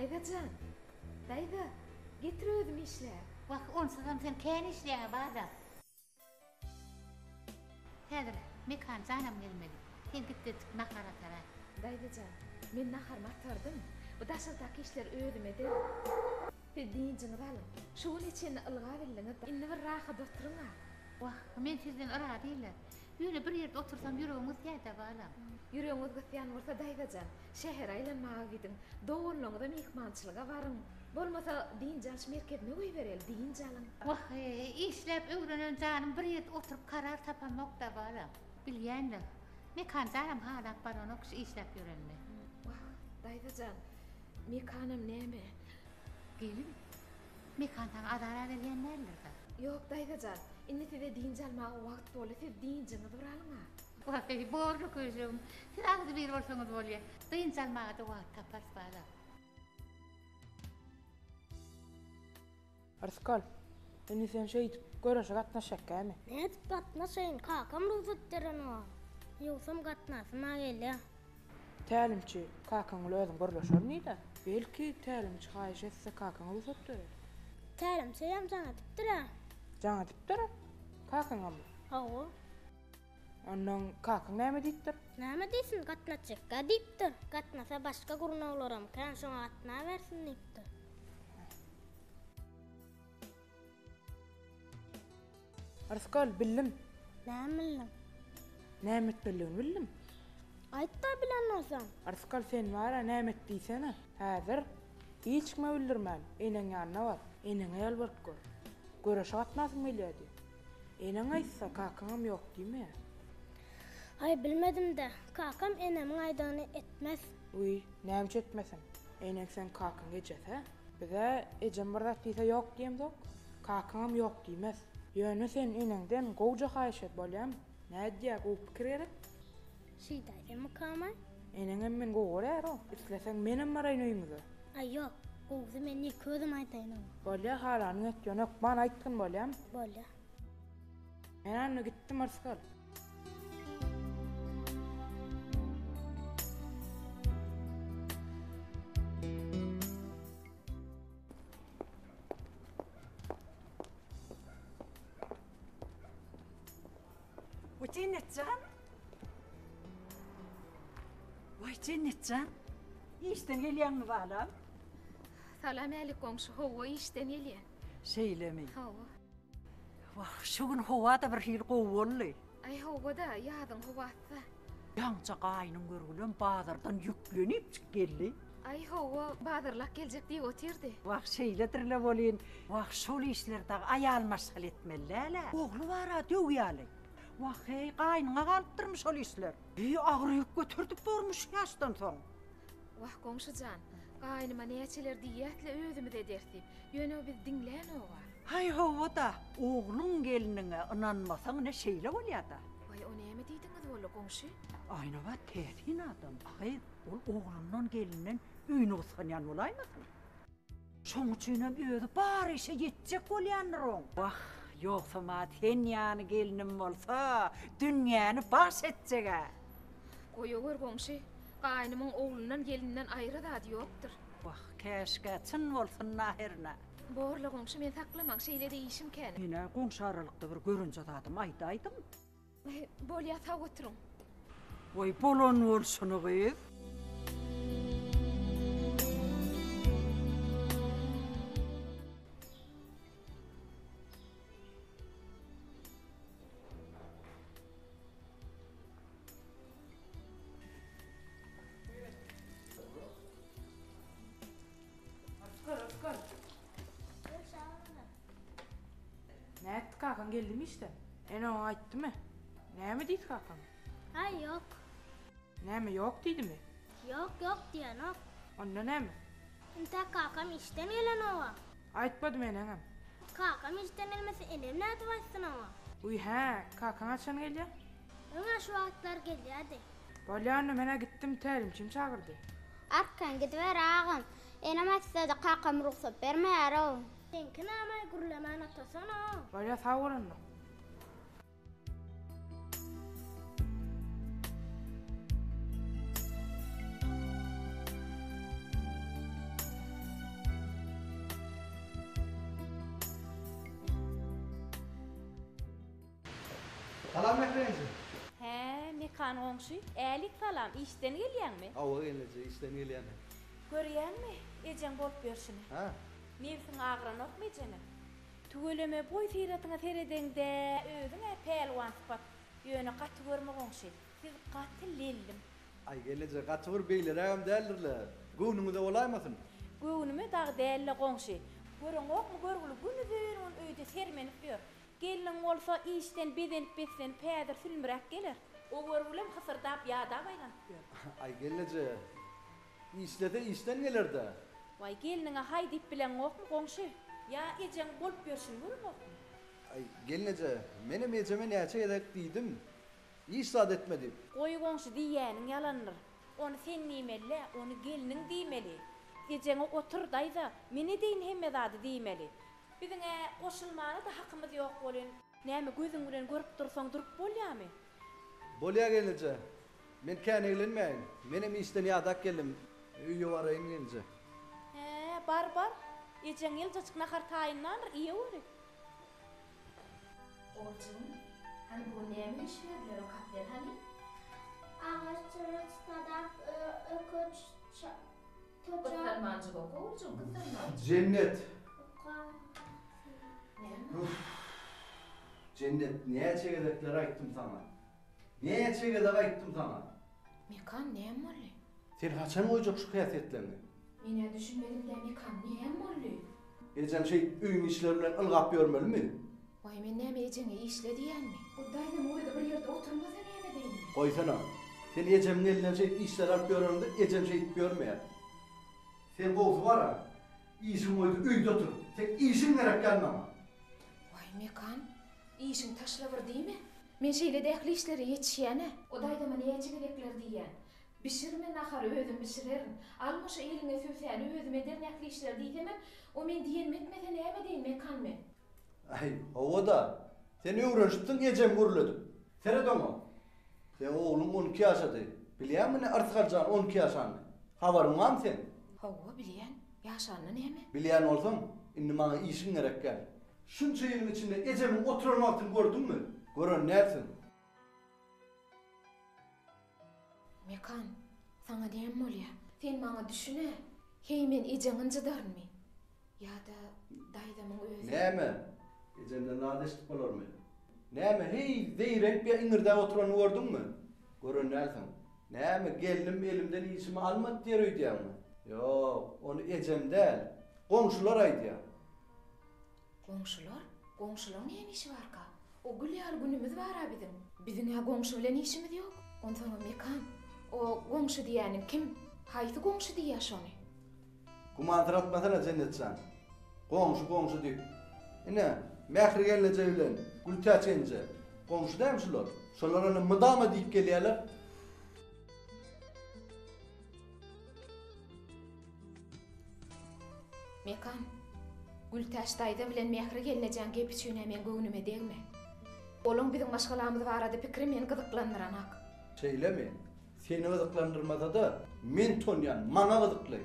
Daýza jan, daýza, getir özüm işläýin. Wah, onsuzam sen kän işleýäň-ä, balam. Häzir Mekan janam gelmeli. Sen git-de nahar ataraý. Daýza jan, men naharymy atardym. Bu daşardaky işleri özüm ederin. Siz dynjyňyzy alyň. Şu güne çenli ylgabildiňiz, indi bir rahat oturyň-a. Wah, men sizden yradyla. Ýöne bir ýerde otursam ýüregim gysýar-da, balam. Ýüregiňiz gysýan bolsa, daýza jan, şähere aýlanmaga gidiň. Doganlaryňyza myhmançylyga baryň. Bolmasa, dynç alyş merkezine goýbereli, dynç alyň. Wah-eý, işläp öwrenen janym bir ýerde oturyp karar tapamok-da, balam. Bilýän-le, Mekan janam halap baranok şu işläp ýörenimi. Wah, daýza jan, Mekanam näme? Gelin, Mekan saňa azar-a berýän däldir-dä? Ýok, daýza jan, indi size dynç almaga wagt boldy, siz dynjyňyzy bir alyň-a. Waý, borly köşegim, siz agzybir bolsaňyz bolýa. Dynç almaga-da wagt taparys, balam. Rysgal, indi sen şeýdip göreşe gatnaşjakkämi? Nädip gatnaşaýyn, kakam rugsat berenok. Ýogsam gatnasym-a gelýär. Tälimçi kakaň bilen özüň gürleşerin diýdä. Belki, tälimçi haýyş etse kakaň rugsat berer. Tälimçi hem jaň edipdir-ä. Jaň edipdir-ä? Kakaňamy? Hawa. Onnoň kakaň näme diýipdir? Näme diýsin, gatnatjakka diýipdir. Gatnasa başga gurnawlaram kän, şoňa gatnabersin diýipdir. Rysgal, bildim. Näme bildiň? Näme etmelidigini bildim. Aýt-da bilen bolsaň. Rysgal, sen bar-a näme et diýsene. Häzir hiç kime bildirmän, eneň ýanyna bar. Eneňe ýalbaryp gör. Göreşe gatnasyň gelýär diý. Eneň aýtsa, kakaňam ýok diýmeýär. Aý, bilmedim-dä. Kakam enemiň aýdanyny etmez. Wiý, näme üçin etmesin? Eneň seň kakaň ejesi-ä. Biz-ä ejem bir zat diýse ýok diýemzok. Kakaňam ýok diýmez. Ýöne sen eneňden gowja haýyş et, bolýamy? Nädýä, gowy pikir gerek? Şeýdäýsemmikamaý? Eneňem meni gowy görýär-ow. Isleseň, menem baraýyn öýüňize. Aý, ýok. Gowusy men ýeke özüm aýdaýyn oňa. Bolýa, halanyňy et, ýöne hökman aýtgyn, bolýamy? Bolýa. Men onda gitdim, Yrsgal. Waý Jennet jan. Waý Jennet jan. Işden gelýäňmi balam? Salam älik goňşy, hawa işden gelýän. Şeýlemi? Hawa. Wah, şu gün howa-da bir hili gowy boldy. Aý hawa-da, ýazyň howasy-da. Ýaňja gaýnyň görgülem bazardan ýüklenipjik geldi. Aý hawa, bazarlak geljek diýip otyrdy. Wah, şeýledir-le welin, wah, şol işleri dagy aýal maşgala etmeli däl-ä. Ogly bar-a döw ýaly. Wah-heý, gaýnyňa galypdyrmy şol işler? Heý, agyr ýük göterdip bormy şu ýaşdan soň? Wah, goňşy jan, gaýnyma näçeler diýýäs-le özümiz ederis diýip, ýöne o bizi diňlänog-a. Haý, hawa-da, ogluň gelniňe ynanmasaň ine şeýle bolýa-da. Waý, o näme diýdiňiz walla, goňşy? Aýnabat täsin adam, gyz. Ol oglundan, gelinden öýüni gysganýan bolaýmasyn? Şoň üçinem özi bar işe ýetjek bolýandyr oň. Wah, ýogsam-a sen ýaly gelnim bolsa, dünýäni baş etjeg-ä. Goýawer goňşy, gaýnymyň oglundan, gelinden aýra zady ýokdur. Wah, käşgä çyn bolsun-da hernä. Borla goňşy, meni saklamaň, şeýle-de işim kän. Men-ä goňşy aralykda bir görünje zadym aýdaýdym. Bolýa sag oturyň. Waý bolan bolşuny gyz. Nätdi kakaň geldimi işden? Ene oňa aýtdymy? Näme diýdi kakaň? Aý ýok. Näme ýok diýdimi? Ýok ýok diýenok. Onda näme? Intäk kakam işden gelenoga. Aýtmadymy eneňem? Kakam işden gelmese enem nädip aýtsyn oňa? Wiý hä, kakaň haçan gelýä? Öň-ä şu wagtlar gelýärdi. Bolýa onda men-ä gitdim, tälimçim çagyrdy. Arkan gidiber agam. Enem aýtsada kakam rugsat bermeýär-ow. Seňki näme gürlemän otursana. Bolýa sag bol onda. Salam Mähri enje. Hä, Mekan goňşy, älik salam, işden gelýäňmi? Hawa gelneje, işden gelýän. Görýäňmi, ejeň bolup ýörşüni. Hä? Nebsiň agyranokmy ejeňe? Tüweleme, boý-syratyňa seredeňde, özüň-ä pälwan sypat. Ýöne gaty görme goňşy, siz gaty lellim. Aý, gelneje, gaty bir beýlerägem däldir-le. Göwnüňize bolaýmasyn? Göwnüme dagy däl-le goňşy. Göreňokmy, görgüli günuzyn-gün öýde sermenip ýör. Gelniň bolsa işden bezenip-beslenip häzir sülmüräk geler. O görgülem hysyrdap ýadap aýlanyp ýör. Aý, gelneje, işlese işden geler-dä. Waý, gelniňe haý diýip bileňokmy, goňşy? Ýa ejeň bolup ýörşüni göreňokmy? Aý, gelneje, menem ejeme näçe gezek diýdim, iş zat etme diýip. Goý goňşy diýýäniň ýalandyr. Ony sen diýmeli-dä, ony gelniň diýmeli. Ejeňe otur, daýza, men edeýin hemme zady diýmeli. Biziň-ä goşulmana-da hakymyz ýok welin. Näme gözüň bilen görüp dursaň durup bolýamy? Bolýa gelneje. Men kän eglenmäýin. Menem işden ýadap geldim. Öýe baraýyn gelneje. Hä, bar, bar. Ejeň ýyljajyk nahar taýynlandyr, iýeweri. Oguljygym, hany bu gün näme iş berdiler okap ber hany. Agaç, çyryç, sadap, ökeç, toçak. Gyssanmanjyk oka oguljygym, gyssanmanjyk. Jennet. Oka. Näme? Jennet, näçe gezekler aýtdym saňa. Näçe gezek aýtdym saňa. Mekan, näme boldy? Sen haçan goýjak şu häsiýetleňi? Men-ä düşünmedim-dä Mekan, näme boldy? Ejem şeýdip öýüň işleri bilen ylgap ýörmelimi? Waý, men näme ejeňe işle diýýänmi? O daýzam özi bir ýerde oturmasa näme edeýin men? Goýsana. Sen ejemiň elinden şeýdip işler alyp ýöreniňde ejem şeýdip ýörmeýär. Sen gowsy bar-a, işiňi goý-da öýde otur. Seň işiň gerek däl maňa. Waý, Mekan, işiňi taşla bir diýme. Men şeýle-de ähli işlere ýetişýän-ä. O daýzama näçe gezekler diýýän. Bişirme nahary özüm bişirerin. Alma şu eliňe sübsäni özüm ederin ähli işleri diýsemem, o men diýenimi etmese näme edeýin Mekan men. Aý, hawa-da. Sen öwrenişipsiň ejemi gürledip. Seret oňa. Seň ogluň 12 ýaşady. Bilýäňmi ne yrsgaljan 12 ýaşanyny? Habaryň barmy seň? Hawa, bilýän. Ýaşanyna näme? Bilýän bolsaň, indi maňa işiň gerek däl. Şunça ýylyň içinde ejemiň oturan wagtyny gördüňmi? Gören dälsiň. Mekan, saňa näme bolýa? Sen maňa düşün-ä. Heý, men ejeňi ynjydarynmy? Ýa-da daýzamyň özi. Näme? Ejemden zat eşidip bolarmy? Näme, heý, zeýrenip ýa iňirdäp oturanyny gördüňmi? Gören dälsiň. Näme, gelnim elimden işimi almady diýer öýdýäňmi? Ýok, ony ejem däl, goňşular aýdýar. Goňşular? Goňşulaň näme işi barka? O gül ýaly günümiz bar-a biziň. Biziň-ä goňşy bilen işimiz ýok. Onsoňam Mekan, o goňşy diýýäniň kim? Haýsy goňşy diýýä şony? Gümansyratmasana Jennet jan. Goňşy goňşy diýip. Ine, Mähri gelneje bilen Gültäç enje goňşy dälmi şular? Şolar ony mydama diýip gelýärler. Mekan, Gültäç daýza bilen Mähri gelnejäň gepi üçin-ä meň göwnüme degme. Olaň biziň maşgalamyz barada pikiri meni gyzyklandyranak. Şeýlemi? Seni gyzyklandyrmasa-da, men tonýan, maňa gyzykly.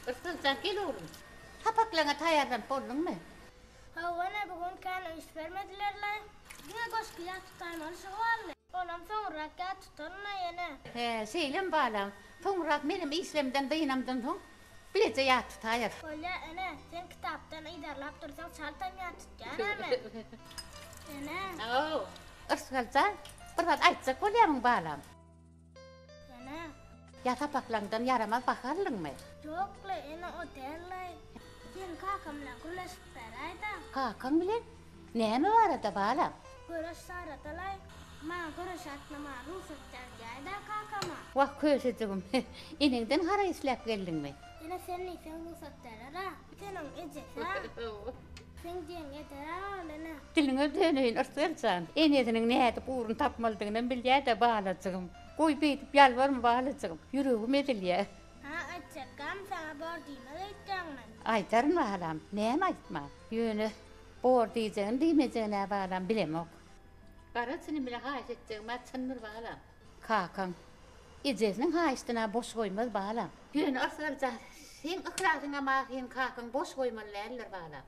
Yrsgyljan, gel oglum. Sapaklaryňa taýýarlanyp bolduňmy? Hawa ene, bu gün kän üns bermediler-le. Diňe goşgy ýat tutaýmaly şu galdy. Onam soňrak ýat tutaryn-a ene. Hä, şeýlemi balam? Soňrak menem işlemden dynamdan soň bileje ýat tutaýarys. Bolýa ene, sen kitapdan yzarlap dursaň çaltam ýat tutýan-a men. Ene. Haw, Yrsgaljan, bir zat aýtjak bolýamyň balam? Ene. Ýa sapaklaňdan ýaramaz baha aldyňmy? Ýok-la, ene, o däl-le. Sen kakam bilen gürleşip beräý-dä. Kakaň bilen? Näme barada, balam? Göreş barada-laý. Maňa göreşe gatnamaga rugsat ber diýäý-dä kakama. Wah, kösejigim, eneňden haraý isläp geldiňmi? Ene, sen diýseň rugsat berer-ä. Seniň ejesi-ä. Seň diýeniňi eder-ä ol, ene. Diliňe döneýin, Yrsgal jan. Enesiniň nädip ugruny tapmalydygynam bilýä-dä, balajygym. Goý, beýdip ýalbarma, balajygym. Ýüregim ezilýä. Hä, aýtjakam, saňa bor diýmez öýtýäňmi? Aýdaryn, balam. Näme aýtman. Ýöne. Bor diýjegini diýmejegini-ä balam bilemok. Gara çynym bile haýyş etjegim-ä çyndyr balam. Kakaň ejesiniň haýyşdyna boş goýmaz balam. Ýöne Yrsgaljan, seň yhlasyňam ahyryn kakaň boş goýmaly däldir balam.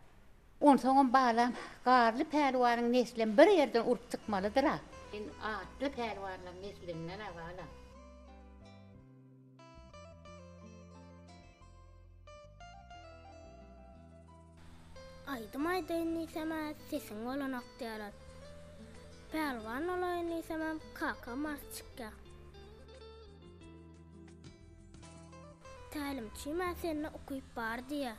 Onsoňam balam, Garly pälwanyň neslem bir ýerden urup çykmalydyr-a. Men atly pälwanlaň neslinden-ä balam. Aýdym aýdaýyn diýsem-ä sesiň bolanok diýýärler. Pälwan bolaýyn diýsemem kakam arz çykýar. Tälimçim-ä sende ukyp bar diýýär.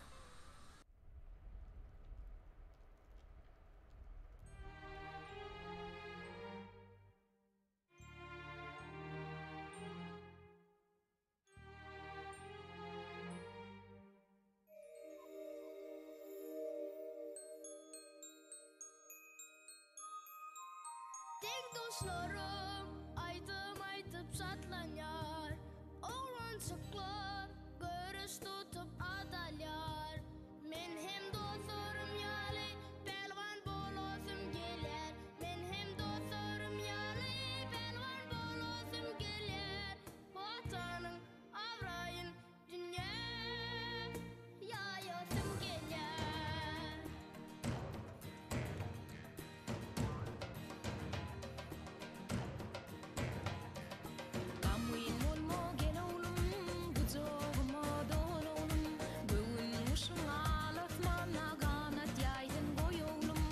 Deň-duşlarym aýdym aýdyp şatlanýar, Oglanjyklar göreş tutup at alýar. Men hem dostlarym ýaly pälwan bolasym gelýär, Men hem dostlarym ýaly pälwan bolasym gelýär. Watanyň abraýyn dünýä ýaýasym gelýär. Gamgyn bolma gel oglum, gujagyma dol oglum, Göwün guşuň al asmanda ganat ýaýsyn goý oglum,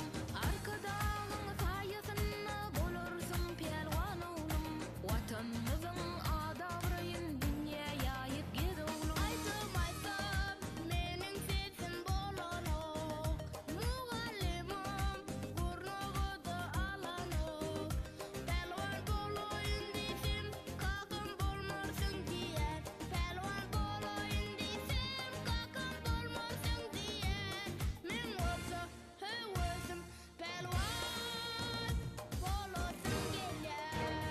Arkadagyň saýasynda bolarsyň pälwan oglum, Watanymyzyň ad-abraýyn dünýä ýaýyp gez oglum. Aýdym aýtsam meniň sesim bolanok, Mugallymym gurnagy-da alanok. Pälwan bolaýyn diýsem, kakam bolmarsyň diýer. Pälwan bolaýyn diýsem, kakam bolmarsyň diýer. Meň bolsa höwesim Pälwan bolasym gelýär.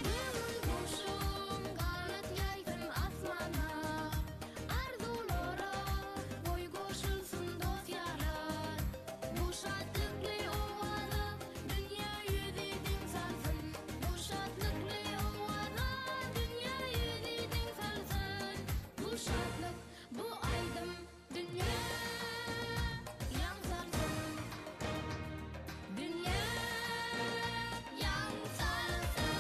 Göwün guşum ganat ýaýsyn asmana, Arzuwlara goý goşulsyn dost-ýarlar. Bu şatlykly owaza dünýä ýüzi diň salsyn, Bu şatlykly owaza dünýä ýüzi diň salsyn. Bu şatlyk, bu aýdym Dünýä ýaň salsyn, dünýä ýaň salsyn.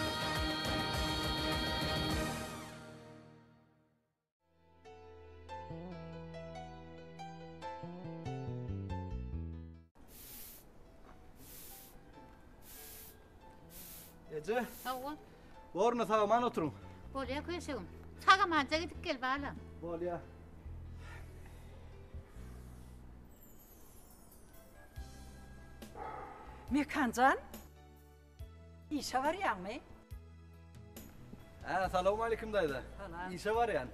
Eje. Hawa. Borna sag-aman oturyň. Bolýa köşegim. Sag-amanja gidip gel balam. Bolýa. Mekanjan. Işe barýaňmy? Hä, salowmalikim daýza. Salam. Işe barýan.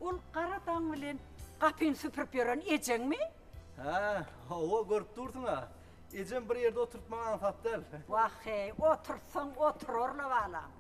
Ol gara daň bilen gapyny süpürip ýören ejeňmi? Hä, hawa, görüp dursuň-a. Ejem bir ýerde oturtmak aňsat däl. Wah-heý, oturtsaň oturar-la balam.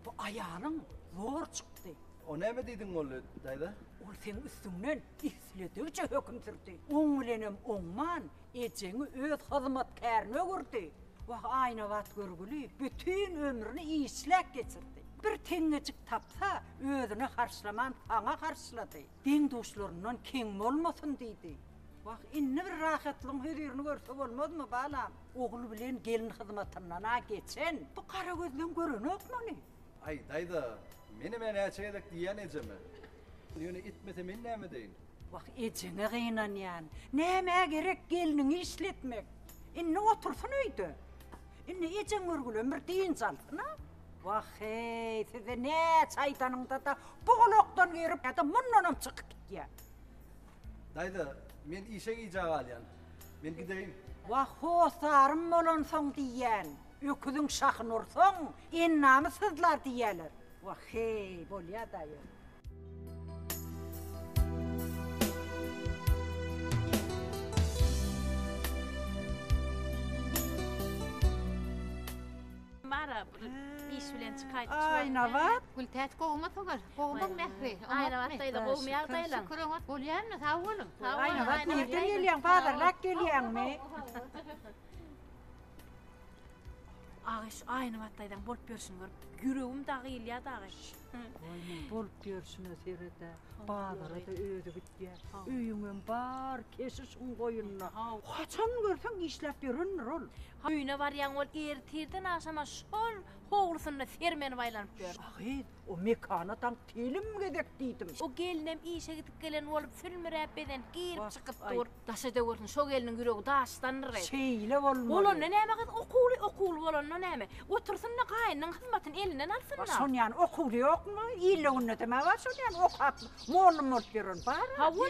Bu aýalyň zor çykdy. O näme diýdiň boldy, daýza? Ol seň üstüňden isledigiçe höküm sürdi. Oň bilenem oňman, ejeňi öz hyzmatkärine öwürdi. Wah, Aýnabat görgüli bütin ömrüni işläp geçirdi. Bir teňňejik tapsa, özüne harçlaman saňa harçlady. Deň-duşlaryndan kem bolmasyn diýdi. Wah, indi bir rahatlygyň hözirini görse bolmazmy, balam? Ogul bilen gelin hyzmatyndan-a geçen bu garagözleň görenok muny. Aý, daýza, menem-ä näçe gezek diýýän ejeme. Ýöne etmese men näme edeýin? Wah, ejeňe gynanýan. Nämä gerek gelniňi işletmek? Indi otursyn öýde. Indi ejeň görgülem bir dynç alsyn-a. Wah-heý, size näçe aýdanyňda-da bu gulakdan girip, ýa-da mundanam çykyp gitýär. Daýza, men işe gijä galýan. Men gideýin. Wah, hossarym bolansoň diýýän, öküziň şahyny ursaň, endamy syzlar diýýäler. Wah, heý, bolýa-da ýöne. Bara iş bilen çykaýdyk. Aýnabat. Gültäç gowumy Sogar? Gowumy Mähri? Aýnabat daýza gowumy ýagdaýlaň? Şükür oňat. Bolýarmy? Sag boluň. Aýnabat nirden gelýäň? Bazarlap gelýäňmi? Agy şu Aýnabat daýzaň bolup ýörşüni görüp ýüregim dagy gyýylýar dagy. Goý muň bolup ýörşüne sered-ä. Bazara-da özi gidýär. Öýüňem bar keşi şuň goýunda. Haçan görseň işläp ýörendir ol. Öýüne barýaň ol ertirden agşama şol howlusynda sermenip aýlanyp ýör. A gyz, o mekana daň telim gezek diýdim. O gelnem işe gidip gelen bolup sülmüräp bezenip girip çykyp dur. Daşa döwersin şo gelniň ýüregi daşdandyr gyz. Şeýle bolmaly. Bolanda näme gyz okuwly okuwly bolanda näme. Otursyn-da gaýnynyň hyzmatyny elinden alsyn-da. Şonýan okuwly ýokmy? Ilde günde deme bar şonýan okap mollum bolup ýören bar. Hawa.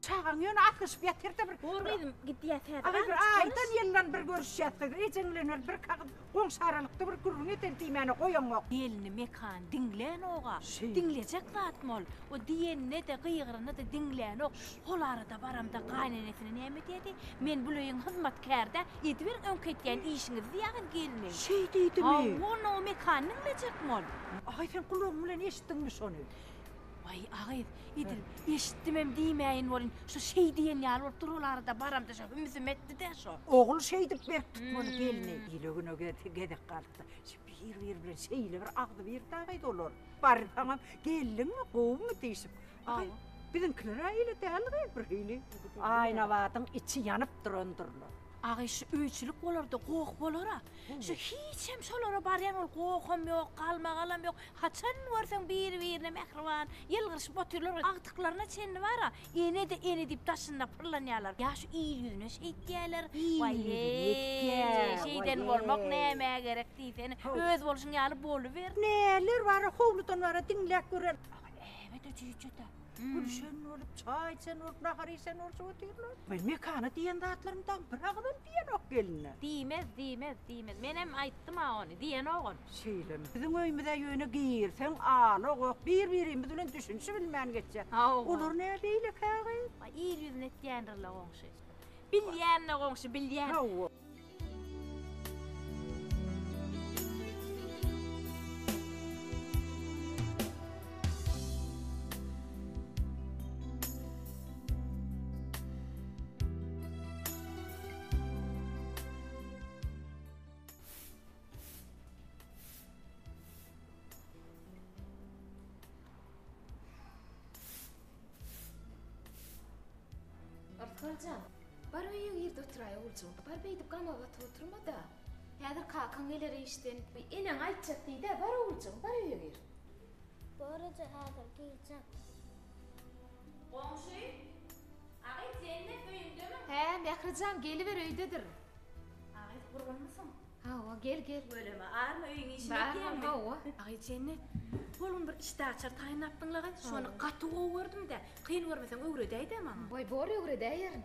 Çagaň ýöne aslyşyp ýatyrda bir. Bor gyzym gidýäs häzir. Agy bir aýdan ýyldan bir görüşýäs gyz. Ejeň bilen bir bir kagyz goňşy aralykda bir gürrüň edeli diýmäne goýaňok. Gelni Mekan diňlänog-a. Diňlejek zatmy ol? O diýenine-de, gygyryna-da diňlänok. Hol arada baramda gaýynenesine näme diýedi? Men bul öýüň hyzmatkäri-dä, ediberiň öňki etýän işiňizi diýýä gyz gelni. Şeý diýdimi? Hawa, onda o Mekany diňlejekmi ol? Aý sen gulagyň bilen eşitdiňmi şony? Waý, agyz, edil eşitdimem diýmäýin welin, şu şeý diýen ýaly bolup dur ol arada baramda şo hümsüm etdi-dä şo. Ogul şeýdip berk tutmaly gelni. Ile-güne gelse gezek galypdyr. Şu bir-biri bilen şeýle bir agzybir dagydy olar. Barsaňam, geldiňmi, gowumy diýşip. Aý, biziňkiler-ä eýle däl gyz birhili. Aýnabadyň içi ýanyp durandyr-la. Agy, şu öýçülik bolar-da, goh bolar-a. Şu hiçem şolara barýan ol goham ýok, galmagalam ýok. Haçan görseň biri-birine mähriban, ýylgyryşyp otyrlar. Agtyklaryna çenli bar-a, ene-de ene diýip daşynda pyrlanýarlar. Ýa şu il ýüzüne şeýtýärler. Waý-eý, şeýden bolmak nämä gerek diýsene. Öz bolşuň ýaly boluber. Näler bar-a, howludan bar-a, diňläp görer. Äbet-de jüýje-de. Gülşen bolup, çaý içen bolup, nahar iýen bolşup otyrlar. Men Mekana diýen zatlarymy dagy bir agyzam diýenok geline. Diýmez, diýmez, diýmez. Menem aýtdym-a ony, diýenok ol. Şeýlemi? Biziň öýümize ýöne girseň, ala-goh, bir-birimiz bilen düşünişibilmän geçýär. Olar nä beýlekä gyz? Waý, il ýüzüne etýändir-le goňşy. Bilýän-le goňşy, bilýän. Hawa. Yrsgaljan, bar öýe gir-de oturaý oguljygym. Bar beýdip gama batyp oturma-da. Häzir kakaň geler işden. Eneň aýtjak diý-dä, bar oguljygym, bar öýe gir. Bor eje, häzir girjek. Goňşy, Agyz, Jennet öýüňdemi? Hä, Mährijan, geliber öýdedir. Agyz, gurgunmysyň? Hawa, gel, gel. Tüweleme, arma öýüň işini edýäňmi? Hawa. Agyz, Jennet, hol gün bir işdäaçar taýynlapdyň-la gyz, şony gaty gowy gördüm-dä. Kyn görmeseň öwredäý-dä maňa. Waý, bor öwredäýerin.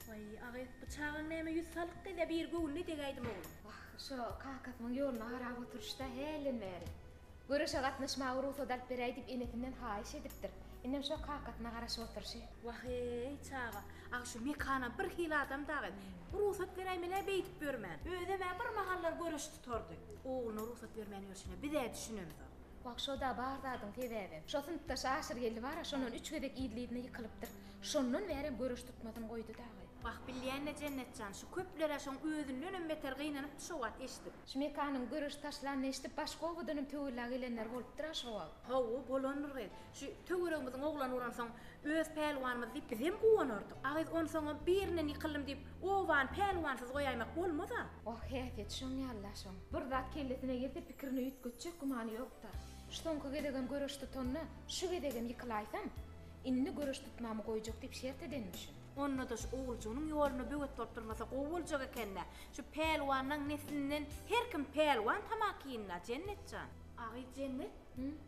Waý, agyz, bu çagaň näme ýüz salyk gelýä, biri göwnüne degäýdimi ogluň? Wah, şo kakasynyň ýoluna garap oturyşda hälden bäri. Göreşe gatnaşmaga rugsat alyp beräý diýip enesinden haýyş edipdir. Indem şo kakasyna garaşyp oturyşy. Wah-eý, çaga, agy şu Mekanam birhili adam dagy. Rugsat beräýmel-ä beýdip ýörmän. Özem-ä bir mahallar göreş tutardy. Ogluna rugsat bermän ýörşüne biz-ä düşünemzok. Wah, şo-da bar zadyň sebäbi. Şo synpdaşy Aşyrgeldi bar-a, şondan üç gezek yzly-yzyna ýykylypdyr. Şondan bärem göreş tutmasyny goýdy dagy. Wah, bilýän-le Jennet jan, şu köpler-ä şoň özündenem beter gynanypdy şo wagt eşidip. Şu Mekanyň göreş taşlanyny eşidip, başga obadanam töwella gelenler bolupdyr-a şo wagt. Hawa, bolandyr gyz. Şu töweregimiziň oglany bolansoň, öz pälwanymyz diýip bizem guwanardyk. A gyz, onsoňam birinden ýykyldym diýip, obany pälwansyz goýaýmak bolmaz-a. Wah, häsiýeti şoň ýaly-la şoň. Bir zat kellesine gelse, pikirini üýtgetjek gümany ýok-da. Şu soňky gezegem göreş tutanda, şu gezegem ýykylaýsam, indi göreş tutmamy goýjak diýip şert edenmişin. Onda-da şu oguljygynyň ýoluna böwet bolup durmasa gowy boljak eken-dä. Şu pälwanlaň neslinden her kim pälwan tamakinda, Jennet jan. A gyz Jennet,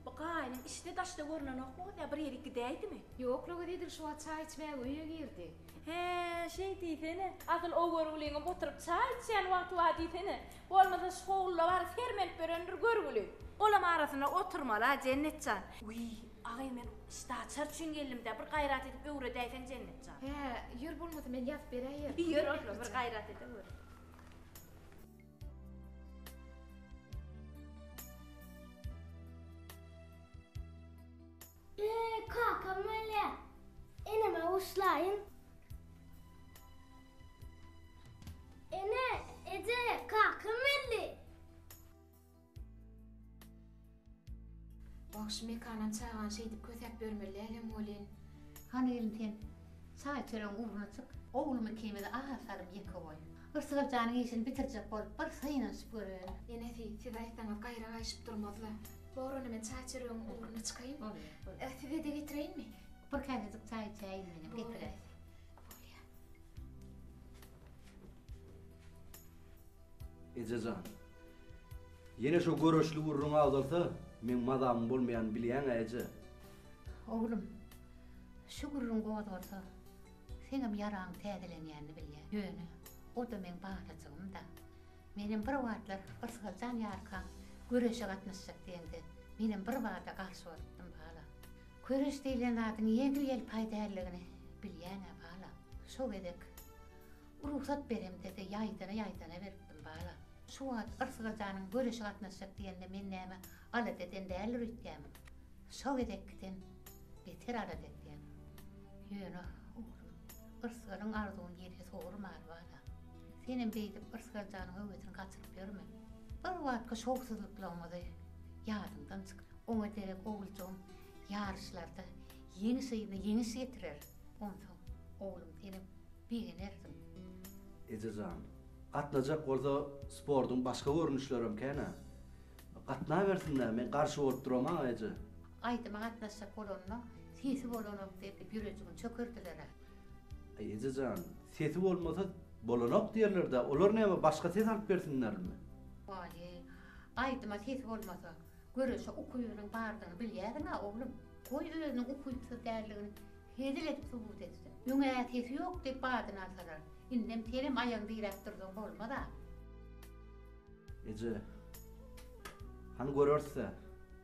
bu gaýynyň içde-daşda görnenokmy gyz ýa bir ýerik gidäýdimi? Ýok-la gyz edil şu wagt çaý içmäge öýe girdi. Hä, şeý diýsene. Asyl o görgüliňem oturyp çaý içýän wagty bar diýsene. Bolmasa şu howluda bary sermenip ýörendir görgüli. Olam arasynda oturmaly-a Jennet jan. Wiý, agy men işdäaçar üçin geldim-dä, bir gaýrat edip öwredäýseň Jennet jan. Hä, ýör bolmasa men ýazyp beräýerin. Ýör onda bir gaýrat edeweri. Eý, kakam gelýär. Eneme buşlaýyn. Ene, eje, kakam geldi. Wah, şu Mekanam çagany şeýdip kösäp ýörmeli dälem welin. Hany gelin sen çaý-çöregiň ugruna çyk. Oglum ikimizi az salym ýeke goý. Yrsgaljanyň işini bitirjek bolup bir synanyşyp göreýin. Enesi, siz aýtsaňyz gaýra gaýşyp durmaz-la. Bor onda men çaý-çöregiň ugruna çykaýyn. Bolýar, bolýar. Size-de getireýinmi? Bir käsejik çaý içäýin menem, getiräý. Bolýar. Eje jan. Ýene şo göreşli gürrüň agzalsa, meň mazamyň bolmaýanyny bilýäň-ä, eje. Oglum, şu gürrüň gozgalsa, seňem ýaraň täzelenýänini bilýän. Ýöne, o-da meň balajygym-da. Menem bir wagtlar Yrsgaljan ýarkaň göreşe gatnaşjak diýende, menem birbada garşy bolupdym, balam. Göreş diýlen zadyň ýeňil-ýelpaý däldigini bilýän-ä, balam. Şo gezek Rugsat beremde-de ýaýdana-ýaýdana beripdim, balam. Şu wagt Yrsgaljanyň göreşe gatnaşjak diýende men näme alada eden däldir öýtýämiň? Şo gezekkiden beter alada edýän. Ýöne, oglum, Yrsgalyň arzuwyny ýele sowurmaly, balam. Senem beýdip Yrsgaljanyň höwesini gaçyryp ýörme. Bir wagtky şowsuzlyklaryňyzy ýadyňdan çykar. Oňa derek oguljygym ýaryşlarda ýeňiş yzyna ýeňiş getirer. Onsoň, oglum, senem Begenersiň. Eje jan, gatnajak bolsa sportuň başga görnüşlerem kän-ä. Gatnabersin-dä, men garşy bolup duramag-a eje. Aýdyma gatnaşjak bolanda sesi bolanok diýip ýürejigini çökerdiler-ä. Aý eje jan, sesi bolmasa bolanok diýerler-dä, olar näme başga ses alyp bersinlermi? Waý, aýdyma sesi bolmasa, göreşe ukybynyň bardygyny bilýärsiň-ä oglum. Goý özüniň ukypsyz däldigini Hezil edip subut etsin. Öň-ä sesi ýok diýip badyny alsalar, indem senem aýagyňy diräp dursaň bolmaz-a. Eje, hany göreris-dä.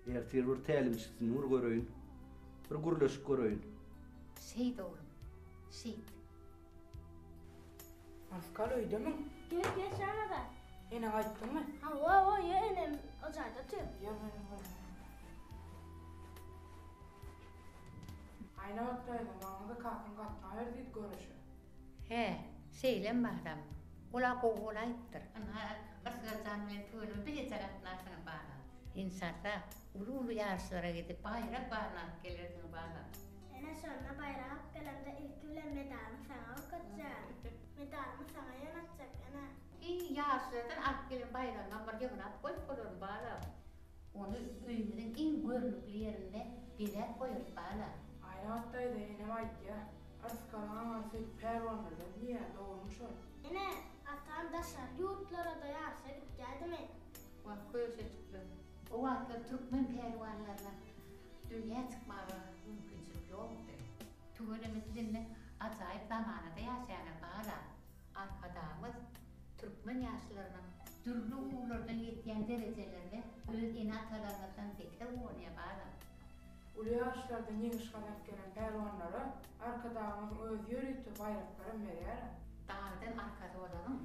Ertir bir tälimçisini bir göreýin. Bir gürleşip göreýin. Şeýt oglum, şeýt. Askar öýdemiň? Gel, gel Şanazar. Eneňe aýtdyňmy? Hawa, oýa enem o jaýda otyr. Ýör meniň bilen. Aýnabat daýza, maňa-da kakaň gatnaber diýdi göreşe. Hä, şeýlemi balam? Ol-a gowy bolaýypdyr. Ynha, Yrsgaljan bilen tüweleme bileje gatnarsyňyz balam. Enşalla, uly-uly ýaryşlara gidip, baýrak baryny alyp gelersiňiz balam. Ene, şonda baýrak alyp gelemde ilki bilen medalymy saňa okatjak. Medalymy saňa ýanatjak, ene. Hiý, ýaryşlardan alyp gelen baýragyňam bir ýygnap goýup bolarmy, balam? Ony öýümiziň iň görnükli ýerinde bezäp goýarys, bala. Aýnabat daýza, enem aýdýa, Yrsgalyň aňyrsy pälwanlardan diýýä, dogrumy şol? Ene, atam daşary ýurtlara-da ýaryşa gitýädimi? Wah, köşeşikler. O wagtlar türkmen pälwanlaryna dünýä çykmaga mümkinçilik ýokdy. Tüweleme siz indi ajaýyp zamanada ýaşaýaňyz, bala. Arkadagymyz türkmen ýaşlarynyň dürli ugurlardan ýetýän derejelerine öz ene-atalaryňyzdan beter guwanýar balam. Uly ýaryşlardan ýeňiş gazanyp gelen pälwanlara Arkadagymyzyň özi ýörite baýraklaram berýär. Dagdan arkasy bolanyň,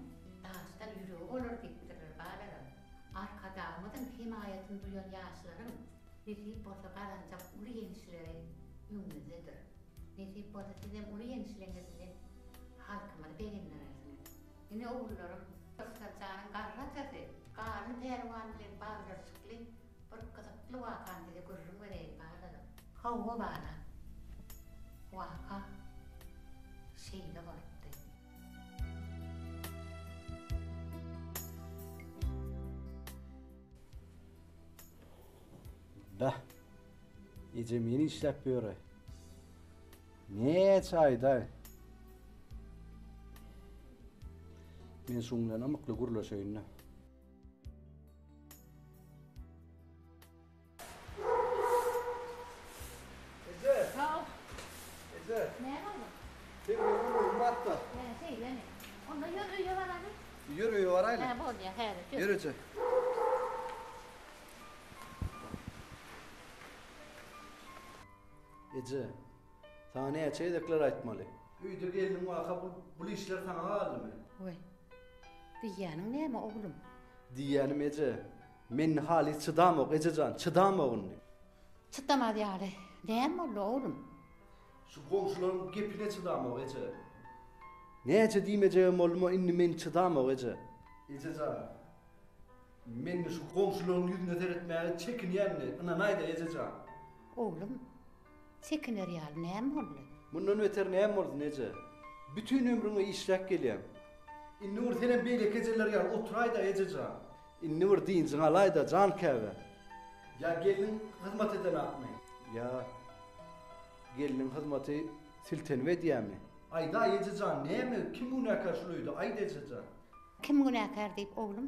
daşdan ýüregi bolar diýipdirler balalar. Arkadagymyzyň hemaýatyny duýan ýaşlaryň nesip bolsa gazanjak uly ýeňişleri öňümizdedir. Nesip bolsa sizem uly ýeňişleriňiz bilen halkymyzy begendirersiňiz. Ine ogullarym, Yrsgaljanyň garry atasy Garly pälwan bilen baglanyşykly bir gyzykly wakany size gürrüň bereýin balalar. Hawa bala, waka şeýle bolupdy. Beh, ejem ýene işläp ýör-aý. Näçe aýdaý. Men şuň bilen ymykly gürleşeýin-de. Eje! Haw. Eje! Näme boldy? Seň bilen gürrüňim bardy-da. Hä, şeýlemi? Onda ýör öýe baraly. Ýör öýe baraýly. Hä, bolýa, häzir ýör. Ýör eje. Eje, saňa näçe gezekler aýtmaly? Öýde gelniň waka bul, bul işler saňa galdymy? Weý, diýýäniň näme, oglum? Diýýänim eje, men indi halys çydamok, eje jan, çydamok indi. Çydamaz ýaly näme boldy, oglum? Şu goňşularyň gepine çydamok, eje. Näçe diýmejegem boldum-a, indi men çydamok, eje. Eje jan, men indi şu goňşularyň ýüzüne seretmäge çekinýän indi, ynanaý-da, eje jan. Oglum, çekiner ýaly näme boldy? Mundan beter näme bolsun, eje? Bütin ömrüňe işläp gelýäň. Indi bir senem beýleki ejeler ýaly oturaý-da, eje jan. Indi bir dynjyňy alaý-da, jan käbe. Ýa gelniň hyzmat edenakmy? Ýa gelniň hyzmaty siltenip edýämi? Aýdaý, eje jan, näme, kim günäkär şul öýde, aýt, eje jan. Kim günäkär diýip, oglum,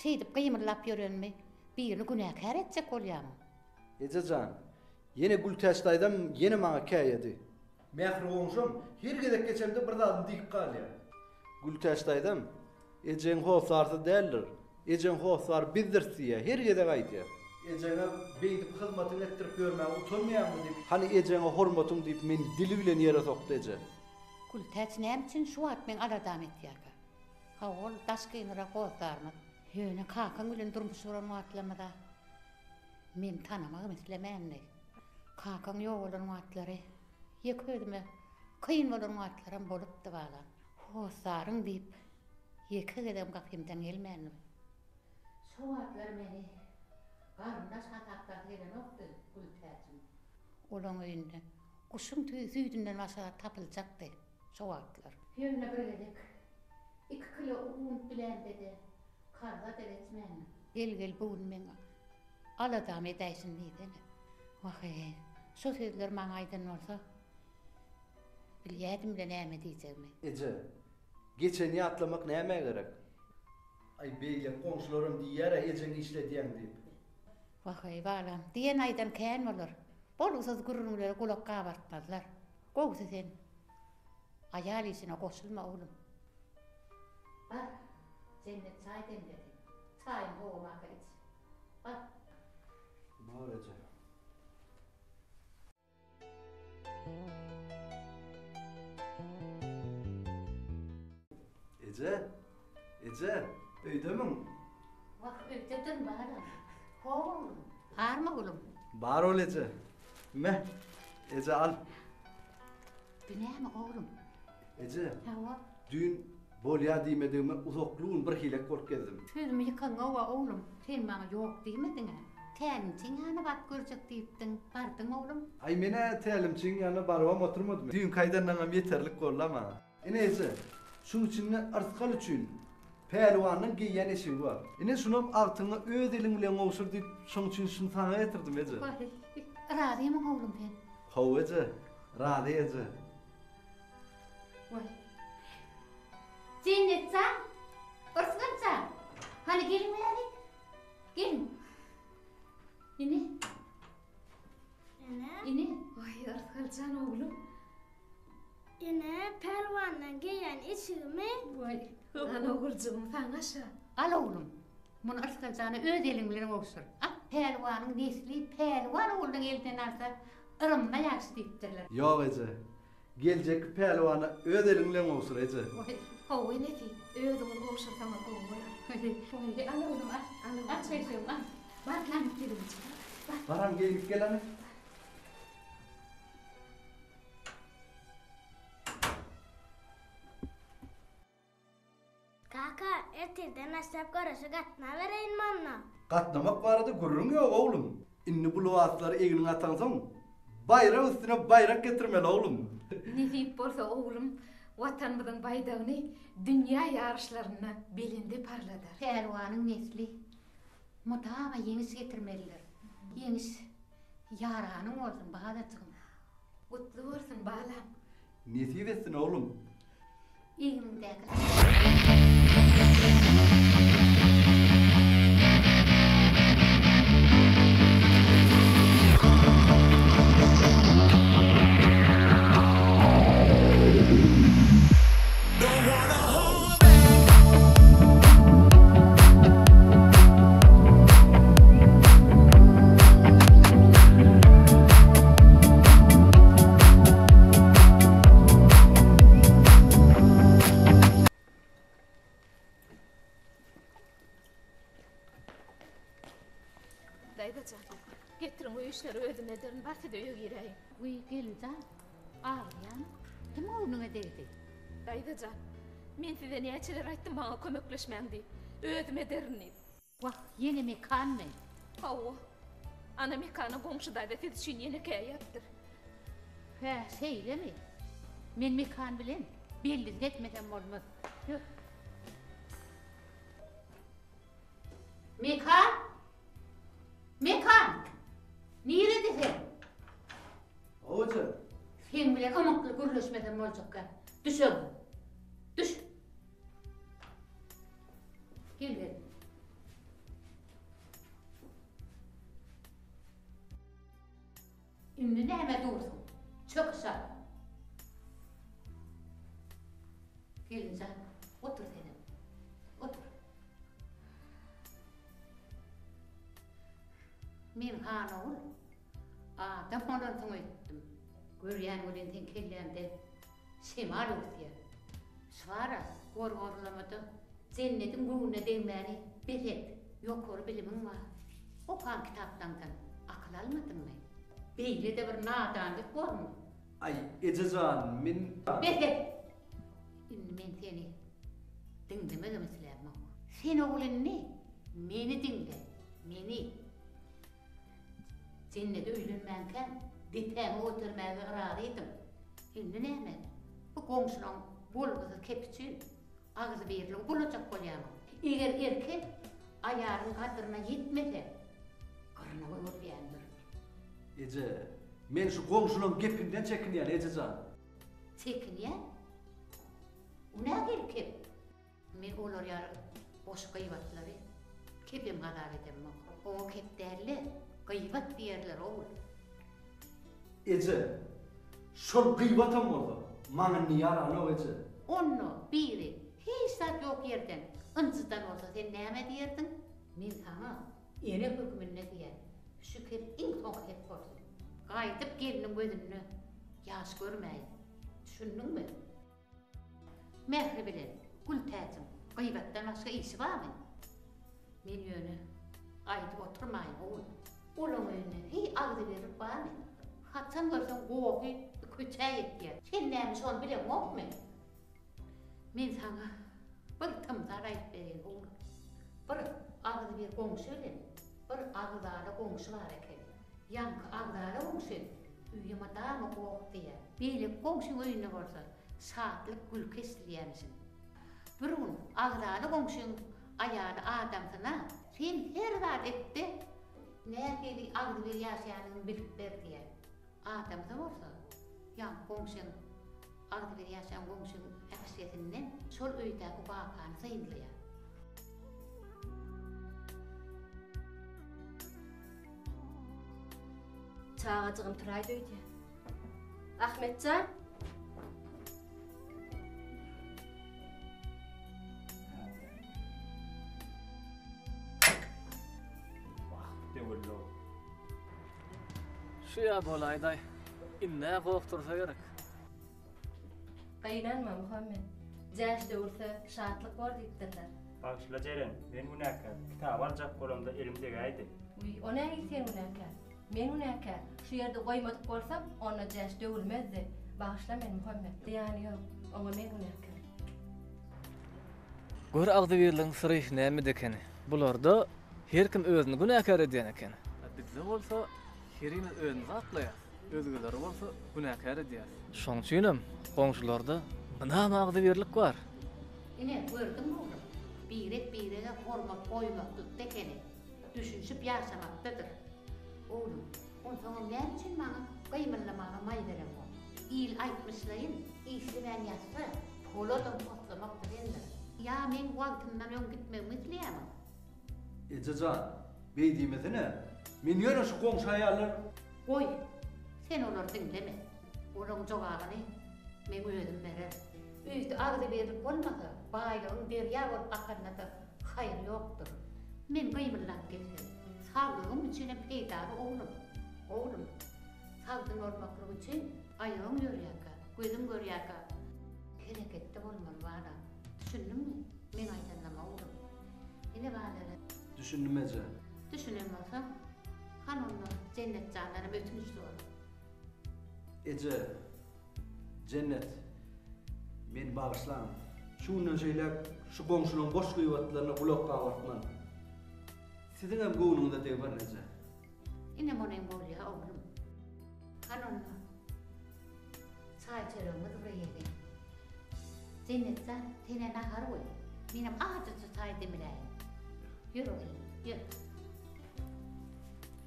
şeýdip gymyldap ýörenmi, birini günäkär etjek bolýaňmy? Eje jan, ýene Gültäç daýzam ýene maňa käýedi. Mähri goňşam her gezek geçemde bir zadyny diýip galýar. Gültäç daýzam, Ejeň hossarsyz däldir. Ejeň hossary bizdiris diýýär, her gezek aýdýar. Ejeňe beýdip hyzmatyňy etdirip ýörmäge utanmaýaňmy diýip, hany ejeňe hormatyň diýip meni dili bilen ýere sokdy eje. Gültäç näme üçin şu wagt meň aladamy etýärkä? Hawa ol daş gynyrak hossarymyz. Ýöne kakaň bilen durmuş guran wagtlarymyz-a Meni tanamagam islemändi. Kakaň ýogalan wagtlary ýeke özüme kyn bolan wagtlaram bolupdy balam. Hossaryň diýip ýeke gezegem gapymdan gelmändi. Şo wagtlar meni garyndaş hasaplasy gelenokdy Gültäjiň. Olaň öýünde guşuň süýdünden başga zat tapyljakdy şo wagtlar. Ýöne bir gezek iki kilo un bilämde-de Karza-da geçmändir. Gel-gel bu gün meň aladamy edäýsin diýsene. Wah-eý, şo sözleri maňa aýdan bolsa, bilýädim-le näme diýjegimi. Eje, geçeni ýatlamak nämä gerek? Aý, beýleki goňşularam diýýär-ä ejeňi işledýäň diýip. Wah-eý, balam, diýen-aýdan kän bolar. Bolgusyz gürrüňlere gulak gabartmazlar. Gowusy sen aýal işine goşulma, oglum. Bar, Jennet çaý demledi. Çaýyň howamaka iç. Bar. Bar eje. Eje, eje, öýdemiň? Wah, öýdedir balam. How oglum. Barmy oglum? Bar ol eje. Me, eje al. Bu näme oglum? Eje. Hawa. Düýn bolýa diýmedigime uzakly gün bir hilek bolup gezdim. Sözümi ýykaňow-a oglum, sen maňa ýok diýmediň-ä. Tälimçiň ýanyna baryp görjek diýipdiň, bardyň oglum. Aý men-ä tälimçiň ýanyna barybam oturmadym. Düýnki aýdanlaňam ýeterlik boldy-a maňa. Ine eje, şuň içinde yrsgal üçin pälwandan geýýän eşigi bar. Ine şunam agtygyňa öz eliň bilen gowşur diýip, şoň üçin şuny saňa getirdim eje. Waý, razymyň oglum sen? Hawa eje, razy eje. Waý. Jennet jan, Yrsgal jan, hany geliň bärik. Geliň. Ine. Ene. Ine. Waý, Yrsgal jan oglum. Ene, pälwandan geýen eşigimi. Waý. Al oguljygym, saňa şa. Al oglum. Muny Yrsgal jana öz eliň bilen gowşur. Al, pälwanyň nesli pälwan oglunyň elinden alsa, yrymyna ýagşy diýipdirler. Ýok eje. Geljekki pälwana öz eliň bilen gowşur, eje. Waý. Hawa enesi, özüňiz gowşursaňyz gowy bolar. Waý, al oglum, al. Al oglum. Aç eşegimi, al. Bar, gämik ýeriňi çykar. Bar. Baram geýnip gel hany. Kaka, ertirden başlap göreşe gatnabereýinmi onda? Gatnamak barada gürrüň ýok, oglum. Indi bu lybaslary egniňe ataňsoň, baýrak üstüne baýrak getirmeli, oglum. Nesip bolsa, oglum, Watanymyzyň baýdagyny dünýä ýaryşlarynda belende parladar. Pälwanyň nesli mydama ýeňiş getirmelidir. Ýeňiş ýaranyň bolsun, balajygym. Gutly bolsun, balam. Nesip etsin, oglum. Egniňdäki. daýza jan. Getiriň öý işleri özüm ederin, bar siz öýe giräýiň. Wiý, gelin jan, aglaýaňmy? Kim göwnüňe degdi? Daýza jan, men size näçeler aýtdym maňa kömekleşmäň diýip. Özüm ederin diýip. Wah, ýene Mekanmy? Hawa. Ana Mekana goňşy daýza siz üçin ýene käýäpdir. Hä, şeýlemi? Men Mekan bilen bellisini etmesem bolmaz. Ýör. Mekan! Mekan! Nirede sen? Hawa jan. Seň bilen ymykly gürleşmesem boljakka. Düş öňe. Düş. Gel gel. Indi näme dursuň? Çök aşak. Gelinjan, otur senem. Otur. Men han ogul, adam bolansyň öýtdüm. Görýän welin seň kelläňde Şemal öwüsýär. Şwara, gor-gorlamada Jennediň göwnüne degmäni bes et. Ýokary bilimiň bar. Okan kitaplaňdan akyl almadyňmy? Beýle-de bir nadanlyk bormy? Aý, eje jan, men. Bes et! Indi men seni diňlemegem islämok. Sen ogul indi meni diňle, meni. Jennede öýlenmänkäm depäňi götermäge razydyň. Indi näme? Bu goňşulaň bolgusyz kepi üçin agzybirligi bulajak bolýamyň? Eger erkek aýalyň gadryna ýetmese, gyrnaga öwrülýändir. Eje, men şu goňşulaň gepinden çekinýän, eje jan. Çekinýän? O nähili kep? Men olar ýaly boş gyýbatlary kepem hasap edemok. Oňa kep däl-de, gyýbat diýerler, ogul. Eje, şol gyýbatam bolsa, maňa indi ýaranok, eje. Onda biri hiç zat ýok ýerden ynjydan bolsa sen näme diýerdiň? Men saňa ene hökmünde diýýän, şu kep iň soňky kep bolsun. Gaýdyp gelniň gözünde ýaş görmäýin. Düşündiňmi? Mähri bilen Gültäjiň gyýbatdan başga işi barmy? Men ýöne aýdyp oturmaýyn, ogul. Olaň öýünde heý agzybirlik barmy? Haçan görseň gohy köçä ýetýär. Sen näme şony bileňokmy? Men saňa bir tymsal aýdyp bereýin, ogul. Bir agzybir goňşy bilen bir agzala goňşy bar ekeni. Ýaňky agzala goňşy Öýe mydama goh diýýär. Beýleki goňşyň öýünde bolsa şatlyk, gülki eşidilýärmişin. Bir gün agzaly goňşyň aýaly adamsyna, Sen her zat et-de, nähili agzybir ýaşaýanyňy bilip ber diýýär. Adamsy bolsa, ýaňky goňşyň, agzybir ýaşaýan goňşyň äpişgesinden şol öýdäki wakany synlaýar. Çagajygym turaýdy öýdýän. Ahmetjan! Wah, döwüldi. Şu ýa bolaýdaý. Indi-ä goh dursa gerek. Gynanma, Muhammet. Jäş döwülse, şatlyk bor diýipdirler. Bagyşla Jeren, men günäkär. Kitaby aljak bolamda elim degäýdi. Wiý, o nähili sen günäkär? Men günäkär. Şu ýerde goýmadyk bolsam, onda jäş döwülmezdi. Bagyşla meni, Muhammet. Zyýany ýok. Oňa men günäkär. Gör agzybirligiň syry nämede ekeni. Bularda her kim özüni günäkär edýän eken. A bizde bolsa herimiz özümizi aklaýas, özgeleri bolsa günäkär edýäs. Şoň üçinem goňşularda mydama agzybirlik bar. Ine, gördüňmi oglum, birek-birege hormat goýmaklykda ekeni, düşünişip ýaşamakdadyr. Oglum, onsoňam näme üçin maňa gymyldamaga maý bereňok? Il aýtmyşlaýyn, işlemän ýatsa, poladam poslamak bilendir. Ýa meň wagtyndan öň gitmegimi isleýämiň? Eje jan, beý diýmesene. Men ýöne şu goňşy aýallar. Goý, sen olary diňleme. Olaň jogabyny meň özüm bererin. Öýde agzybirlik bolmasa, baýlygyň derýa bolup akanda-da haýyr ýokdur. Men gymyldap gelsem, saglygym üçinem peýdaly oglum. Oglum, sagdyn bolmaklyk üçin aýagyň ýörýärkä, gözüň görýärkä hereketde bolmaly balam. Düşündiňmi meň aýdanlaryma oglum? Ine balere. Düşündim eje. Düşünen bolsaň. Hany onda Jennet jandanam ötünç sora. Eje, Jennet, meni bagyşlaň. Şu günden şeýläk şu goňşularyň boş gybatlaryna gulak gabartman. Siziňem göwnüňize degmerin eje. Ine munyň bolýa oglum. Hany onda çaý-çöregimiz bir ýeli. Jennet jan, sen-ä nahar goý. Menem azajyk çaý demläýin. Ýör oglum, ýör.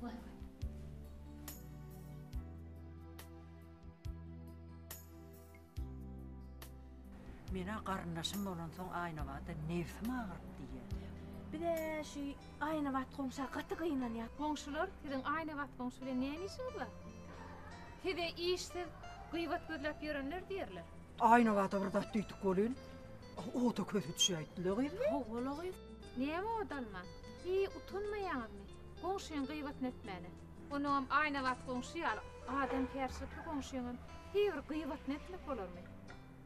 Waý, waý. Menä garyndaşym bolansoň Aýnabada nebsim agyryp diýýä. Biz-ä şu Aýnabat goňşa gaty gynanýas. Goňşular, siziň Aýnabat goňşy bilen näme işiňiz bar? Size işsiz, gybat gözläp ýörenler diýerler. Aýnabada bir zat diýdik welin, oda közi düşäýdi-le gyz. Hawa-la gyz. Näme ot alman? Hiý, utanmaýaňyzmy, goňşyň gybatyny etmäne? Onuňam Aýnabat goňşy ýaly adamkärçilikli goňşyňam hiý bir gybatyny etmek bolarmy?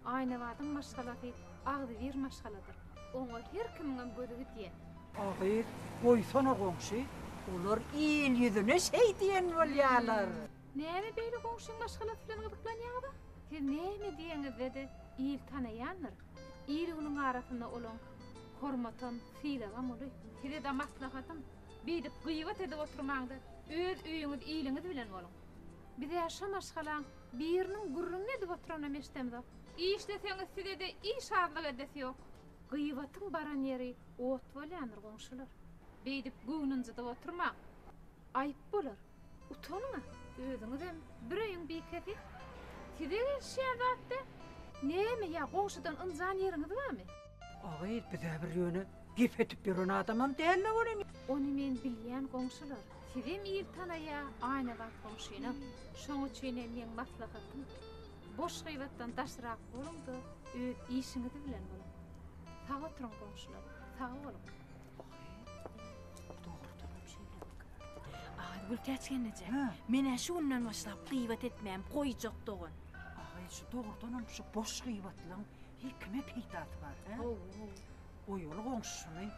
Aýnabadyň maşgalasy agzybir maşgaladyr. Oňa her kimiňem gözi gidýär. A gyz, goýsana goňşy, olar il ýüzüne şeý diýen bolýarlar. Näme beýle goňşyň maşgalasy bilen gyzyklanýaňyz-a? Siz näme diýeňizde-de il tanaýandyr. Il-günüň arasynda olaň hormatam, sylagam uly. Size-de maslahatym, beýdip gybat edip oturmaň-da, öz öýüňiz, iliňiz bilen boluň. Biz-ä şo maşgalaň biriniň gürrüňini edip oturanam eşidemzok. Işleseňiz size-de iş azlyk edesi ýok. Gybatyň baran ýeri ot bolýandyr goňşular. Beýdip göwün ynjydyp oturmaň. Aýyp bolar. Utanyň-a. Özüňizem bir öýüň bikesi. Size gelişýän zat däl. Näme ýa goňşudan ynjan ýeriňiz barmy? A gyz, biz-ä bir ýöne gep edip ýören adamam däl-le welin. Ony men bilýän goňşular. Sizem il tanaýa Aýnabat goňşynam. Şoň üçinem meň maslahatym, boş gybatdan daşrak boluň-da, öz işiňiz bilen boluň. Sag oturyň goňşular, sag boluň. Dogrudanam şeýlemika? Aý, Gültäç gelneje, men-ä şu günden başlap gybat etmämi goýjak dogan. Aý, şu dogrudanam şu boş gybatlaň hiý kime peýdasy bar, hä? Hawa, hawa. Goýaly goňşuny.